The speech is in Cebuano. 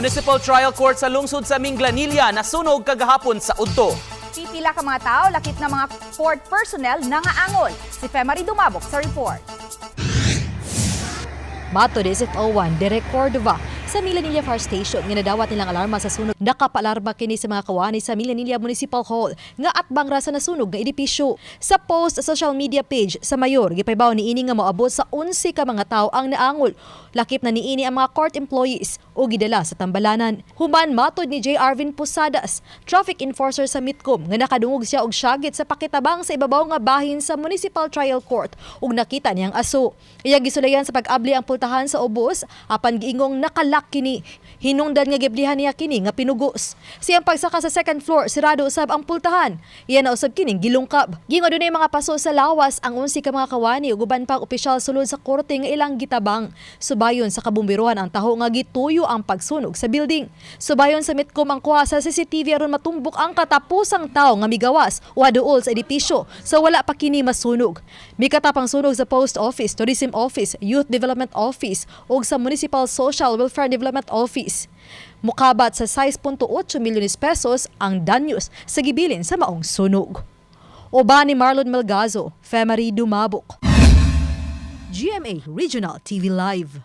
Municipal Trial Court sa lungsod sa Minglanilla nasunog kagahapon sa udto. Pipila ka mga tao, lakip na mga court personnel, nangaangol. Si Femary Dumabok sa report. Matod ni SFO1 Derek Cordova sa Minglanilla Fire Station nga nadawat nilang alarma sa sunog. Nakapaalarma kini sa mga kawani sa Minglanilla Municipal Hall nga atbang ra sa nasunog nga edipisyo. Sa post sa social media page sa mayor, gipahibaw niini nga moabot sa 11 ka mga tawo ang naangol. Lakip na niini ang mga court employees o gidala sa tambalanan. Human, matod ni J. Arvin Posadas, traffic enforcer sa Mitcom, nga nakadungog siya og syagit sa pakitabang sa ibabaw nga bahin sa Municipal Trial Court ug nakita niyang aso. Iya gisulayan sa pag-abli ang pultahan sa ubos apan giingong naka-lock kini. Hinungdan nga giblihan niya kini nga pinugos. Siyang pagsaka sa second floor, sirado usab ang pultahan. Iya na usab kining gilungkab. Giingon dunay mga paso sa lawas ang 11 ka mga kawani ug uban pang opisyal sulod sa korte nga ilang gitabang. Subayon sa kabumbiruhan ang taho nga gituyo ang pagsunog sa building. Subayon sa Mitcom ang kuha sa CCTV aron matumbok ang katapusang tawo nga migawas o aduol sa edipisyo sa wala pa kini masunog. Mikatapang sunog sa Post Office, Tourism Office, Youth Development Office ug sa Municipal Social Welfare Development Office. Mukabat sa 6.8 milyones pesos ang danyos sa gibilin sa maong sunog. Uban ni Marlon Melgazo, Femary Dumabok. GMA Regional TV Live.